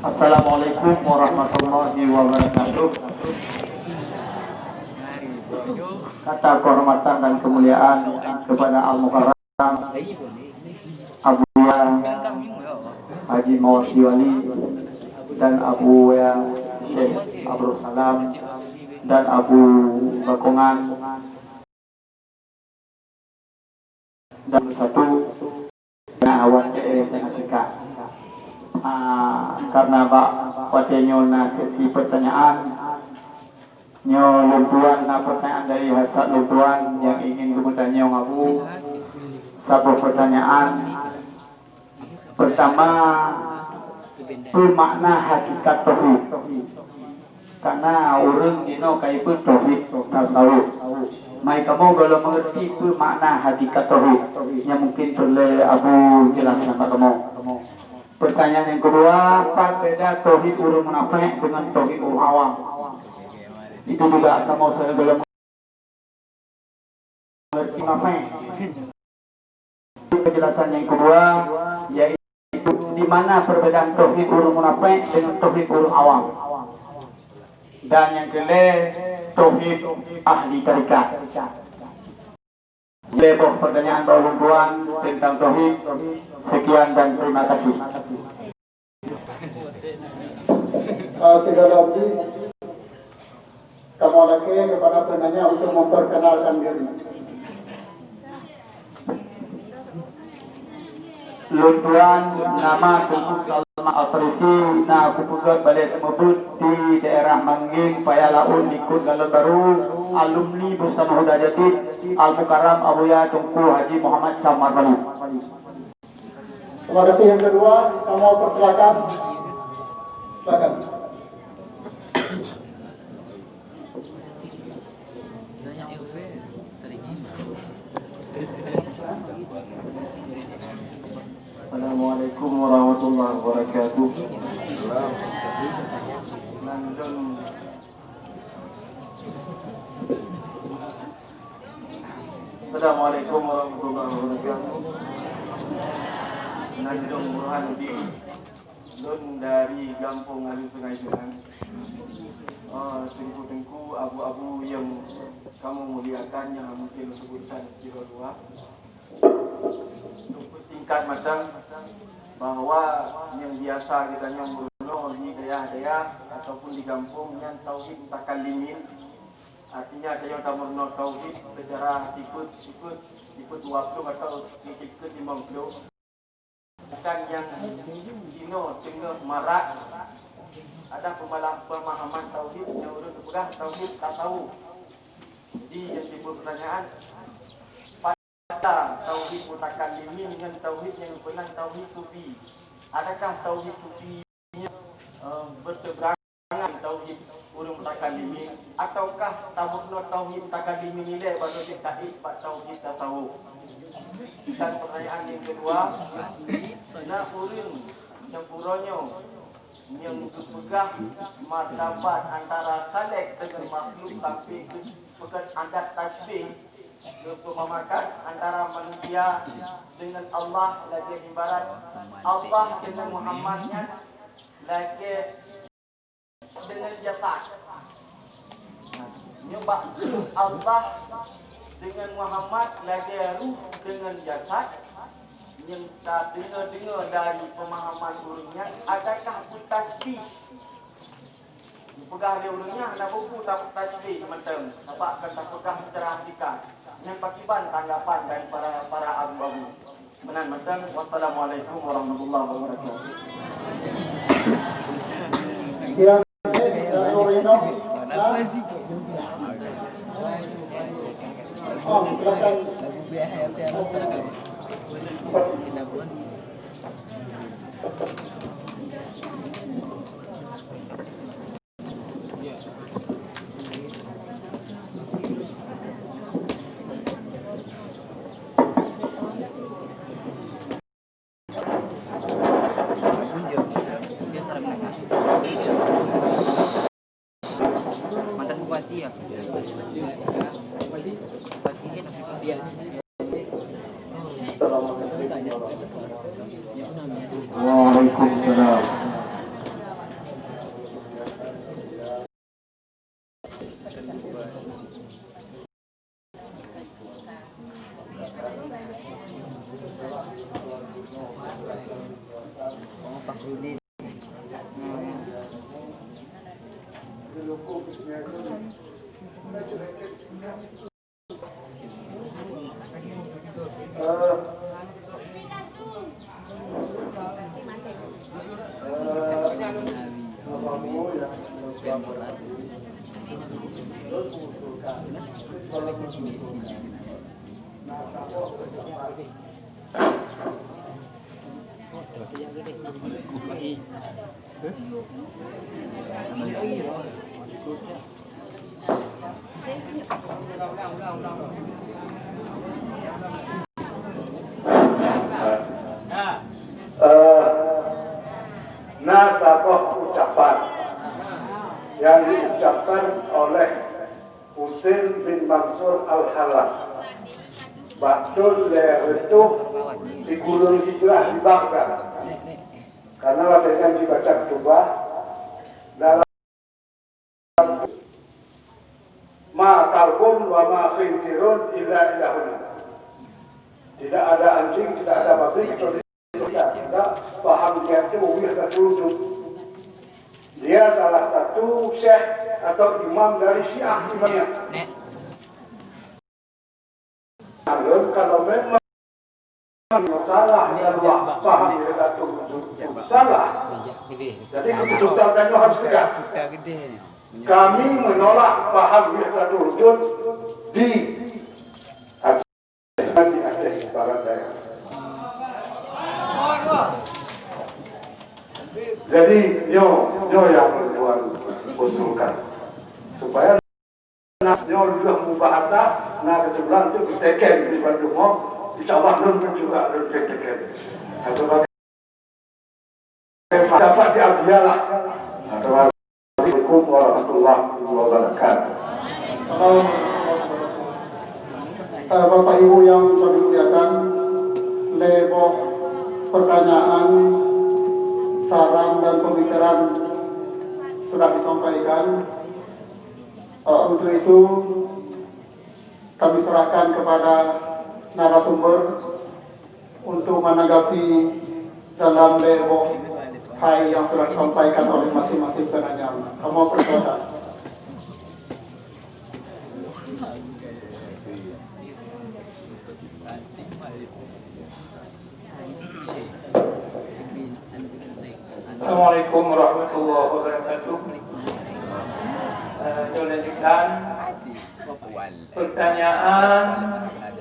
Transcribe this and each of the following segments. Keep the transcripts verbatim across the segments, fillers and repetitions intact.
Assalamualaikum warahmatullahi wabarakatuh. Kata kehormatan dan kemuliaan kepada Al-Mukarram Abuya Haji Mawati Wali dan Abuya Syekh Abdul Salam dan Abu Bakongan dan satu na awak T S yang sikat. Ah, karena bak watèe nyoe na sesi pertanyaan, nyoe lôn tuan na pertanyaan dari hasad lôn tuan yang ingin geupeutanyong Abu. Saboh pertanyaan. Pertama, peue makna hakikat tauhid? Karena ureueng jinoe ka ipeue tauhid tasawuf. Mai kamoe gohlom mengerti peue makna hakikat tauhid. Nyang mungkin peureulèe Abu jelaskan bak kamoe. Pertanyaan yang kedua, pat beda tauhid ureueng munafék dengan tauhid ureueng awam? Itu juga kamoe seugohlom mengerti munafék. Penjelasan yang kedua, yaitu di mana perbedaan tauhid ureueng munafék dengan tauhid ureueng awam. Dan yang keulhèe, tauhid ahli tarekat. Lhèe boh pertanyaan bak ulôn tuan tentang tauhid. Sekian dan terima kasih. Ah, sigala abdi, kamoe lakèe kepada penanya untuk memperkenalkan diri. Lôn tuan nama Teungku Salman Atrisi, na kupeugöt balèe Seumeubeut di daerah Manggeng, Paya Laut, likot Galon Baru, alumni Bersama Huda Jadid, Al-Mukarram Abuya Teungku Haji Muhammad Syamar Bali. Terima kasih. Yang kedua, kamoe persilakan. Silakan. Assalamualaikum warahmatullahi wabarakatuh. Assalamualaikum warahmatullahi wabarakatuh. Nan lôn Burhanuddin. Lôn dari gampông Alue Sungai Jeunang. Eh, teungku-teungku, abu-abu nyang kamoe muliakan, nyang mungkin lôn seubutkan sidroe dua. Untuk singkat mantong, bahwa nyang biasa geutanyoe meurunoe di dayah-dayah ataupun di gampông nyan tauhid mutakallimin. Artinya, tanyoe tameurunoe tauhid secara sikut-sikut, sikut dua ploh atau sikut limong ploh. Bukan nyang jinoe teungoh marak, ada pemahaman tauhid nyang ureueng geupeugah tauhid tasawuf. Jadi, nyang timbul pertanyaan, pada tauhid mutakallimin ngon tauhid nyang geupeugah tauhid sufi. Adakah tauhid sufi nyan, eh, bersebrangan tauhid ureueng mutakallimin, ataukah tameurunoe tauhid mutakallimin ilèe baru jeuet taék bak tauhid tasawuf? Dan pertanyaan nyang keudua, na ureueng nyang uroe nyoe nyang geupeugah martabat antara Khaliq deungon makhluk sampai geupeugah adat tasybih, geupeumamakan antara manusia deungon Allah lagèe ibarat Allah deungon Muhammad nyan lagèe deungon jasad. Nyoe bak Allah deungon Muhammad lagèe ruh deungon jasad, nyang tadeungoe-deungoe dari pemahaman ureueng nyan adakah beutasybih? Dipeugah lé ureueng nyan hana buku tapeutasybih mantong, sabab ka tapeugah secara hakikat. Nyan pakiban tanggapan dari para, para abu-abu? Meunan mantong. Wassalamualaikum warahmatullahi wabarakatuh. Ya, ya, ya, ya. Oh, silakan. Mantan bupati ya. Waalaikumsalam. Eh, na saboh ucapan yang diucapkan oleh Husain bin Mansur Al-Hallaj bak thon lhèe reutôh sikureueng hijrah di Baghdad. Karena watèe nyan jibaca khutbah dalam "Ma kalbun wa ma khinzirun illa ilahuna." Tidak ada anjing, tidak ada babi kecuali kita. Tidak paham dia tu wih dan wujud. Dia salah satu syekh atau imam dari Syiah Imamiyah. Alun, kalau memang salah dan paham dia tu salah, jadi keputusan tanyoe harus tegas. Kami menolak paham Wahdatul Wujud di Aceh, di Aceh Barat Daya. Jadi nyoe, nyoe yang perlu usulkan supaya Nyoe lheueh mubahasa, na kesimpulan untuk geuteken di bandum nyoe, insya Allah lôn pun juga lôn teken. Sebagai pendapat di Abdialah. Assalamualaikum warahmatullahi wabarakatuh. Eh, Bapak Ibu yang kami muliakan, lhèe boh pertanyaan, saran dan pemikiran sudah disampaikan. Eh, untuk itu, kami serahkan kepada narasumber untuk menanggapi dalam lhèe boh hai yang sudah disampaikan oleh masing-masing penanya. Kamoe persilakan. Assalamualaikum warahmatullahi wabarakatuh. Eh, jeuet lanjutkan. Pertanyaan,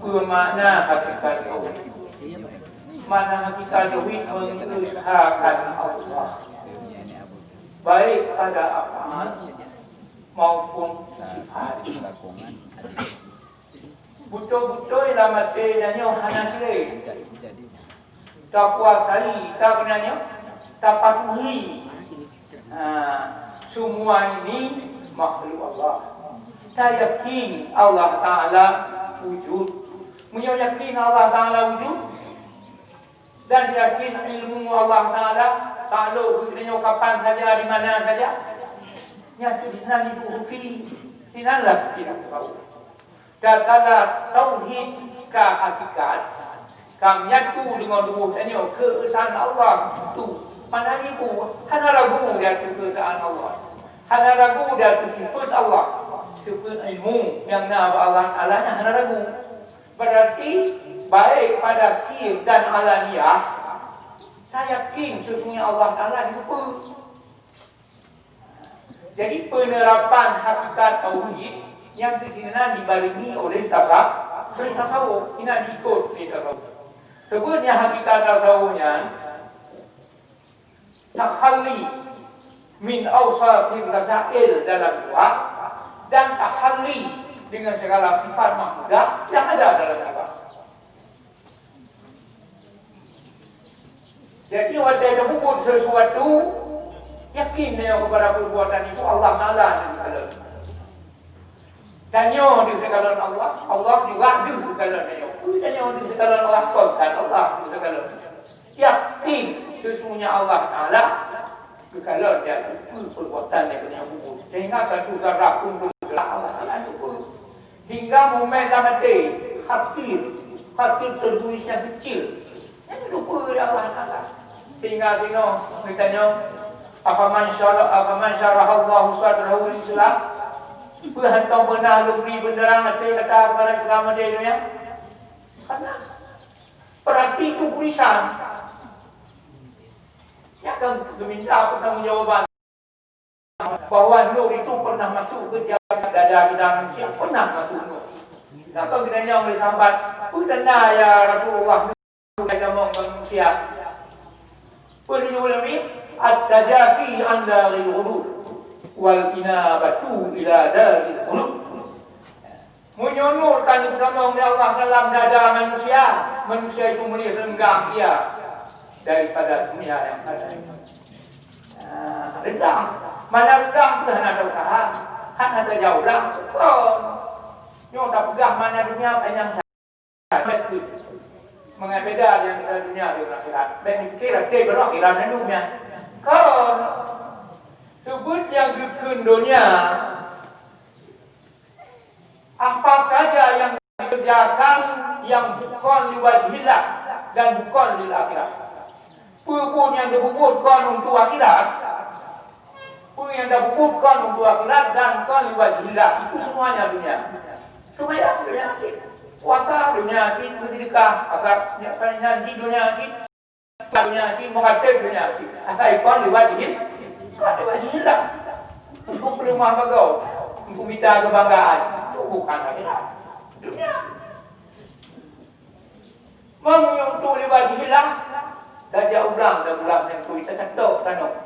peue makna hakikat tauhid? Makna hakikat tauhid mengesahkan Allah, baik pada af'al maupun sifat. Beutôi-beutôi lam até tanyoe hana ciré. Takuasai, tapeunanyoe, tapatuhi. Ha, semua ini makhluk Allah. Tayakin Allah Taala wujud. Meunyoe yakin Allah Taala wujud, dan yakin ilmu Allah Taala, taklok geutanyoe kapan saja, di mana saja, nyan sinan iduek ruki, sinanlah kita tahu. Tatkala tauhid ka hakikat, ka menyatu deungon tuboh tanyoe keuesaan Allah tu, makna jibu hana ragu di ateueh keuesaan Allah, hana ragu di ateueh sifeut Allah, sifeut ilmu nyang na bak Allah Taala nyan hana ragu. Berarti baik pada sir dan alaniyah, tayakin sesungguhnya Allah Taala dirupa. Jadi, penerapan hakikat tauhid nyang keunan dibarengi oleh tasa-, oleh tasawuf, hana diikot oleh tasawuf. Sebenarnya hakikat tasawuf nyan takhalli min awsafir razail dalam doa dan takhalli dengan segala sifat mahmudah yang ada dalam doa. Jadi, watèe tapeubuet sesuatu, yakin tanyoe kepada perbuatan itu Allah Taala nyang geukalon. Tanyoe deuh takalon Allah, Allah juga deuh geukalon tanyoe. Peue tanyoe deuh takalon Allah, kon that Allah deuh takalon. Yakin sesungguhnya Allah Taala geukalon di ateueh perbuatan nyang tanyoe peubuet. Sehingga satu zarah pun Allah Taala lupa. Hingga momen lam até, khatir, khatir tertulis nyang kecil, nyan lupa lé Allah Taala. Tinggai sinoe, geutanyoe, afaman syara-, afaman syarahallahu sadrahu lil Islam. Peue hana beuna lôn bri beunderang até gata keupada Islam di donya? Karena berarti itu tulisan. Nyan ka geuminta pertanggungjawaban. Bahwa nur itu pernah masuk ke dalam dada kita manusia, pernah masuk nur. Maka geutanyoe lé sahabat, "Peue tanda ya Rasulullah, nur ka tamong bak manusia?" Peue geujaweueb Nabi? "At-tajafi an daril ghurur wal inabatu ila daril qulub." Meunyoe nur ka geutamong lé Allah dalam dada manusia, manusia itu meuleueh reunggang ia daripada dunia nyang ada. Ah, reunggang. Mana reunggang tu hana tausaha, hana tajak urang. Kon. Nyoe tapeugah mana dunia panyang that. Mangat beda di antara dunia dengan akhirat. Bèk mikir até baru akhirat nyan dunia. Kon. Seubeut nyang geukheun donya, apa saja yang dikerjakan yang bukan liwajhillah dan bukan lil akhirat. Peue-peue nyang tapeubuet kon untuk akhirat, peue nyang tapeubuet kon untuk akhirat dan kon liwajhillah, itu semuanya dunia. Sembahyang dunia cit, puasa dunia cit, bersedekah, asai nyan jih dunia cit. Dunia cit, meukatem dunia cit. Asai kon liwajhil-, kon liwajhillah. Untuk peuleumah bagoe, untuk mita keubanggaan, itu bukan akhirat. Dunia. Meunyoe untuk liwajhillah, tajak urang dan urang nyang tui tacatok tanoh.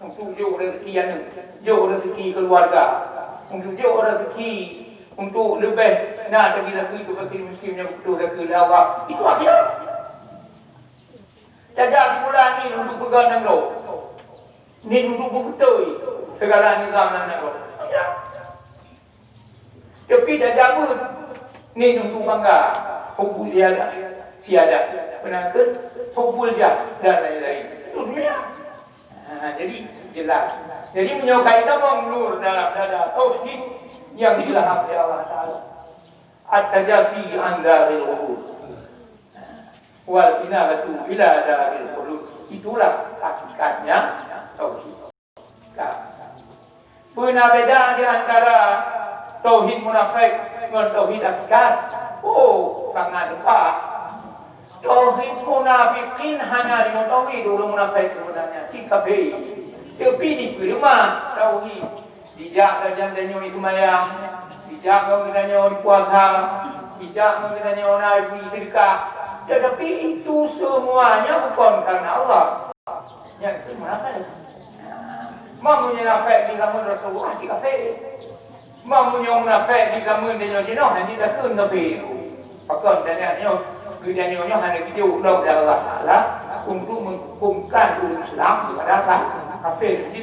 Untuk jok rezeki aneuk, jok rezeki keluarga, untuk jok rezeki untuk leubeh na teubi lagèe tu fakir miskin nyang butuh lagèe lé Allah. Itu akhirat. Tajak sikula ni untuk peugah nanggroe, ni untuk beubeutôi segala nizam lam nanggroe. Tapi tajak beuet ni untuk bangga, hubbul iada, siada, peunangkeuet, hubbul jah dan lain-lain. Itu dunia. Ha, jadi jelas. Jadi meunyoe ka itamong nur dalam dada tauhid nyang jilahap lé Allah Taala. At-tajafi an daril ghurur. Wal inabatu ila daril khulud. Itulah hakikatnya tauhid. Ka. Peue na beda di antara tauhid munafék ngon tauhid hakikat? Oh, sangat lumpah. Tauhid munafikin hana jimeutohi ureueng munafék sebenarnya, cit kafé. Tapi dipeuleumah tauhid. Dijak lagèe tanyoe seumayang, dijak lagèe tanyoe puasa, dijak lagèe tanyoe na bri seudeukah. Tetapi itu semuanya bukan karena Allah. Nyan cit munafék. Meunyoe munafék di zaman Rasulullah, cit kafé. Meunyoe munafék di zaman tanyoe jinoe, hana takheun kafé. Pakon tanyoe, geutanyoe nyoe hana geujok lom lé Allah Taala untuk menghukumkan ureueng Islam kepada kafé. Jadi,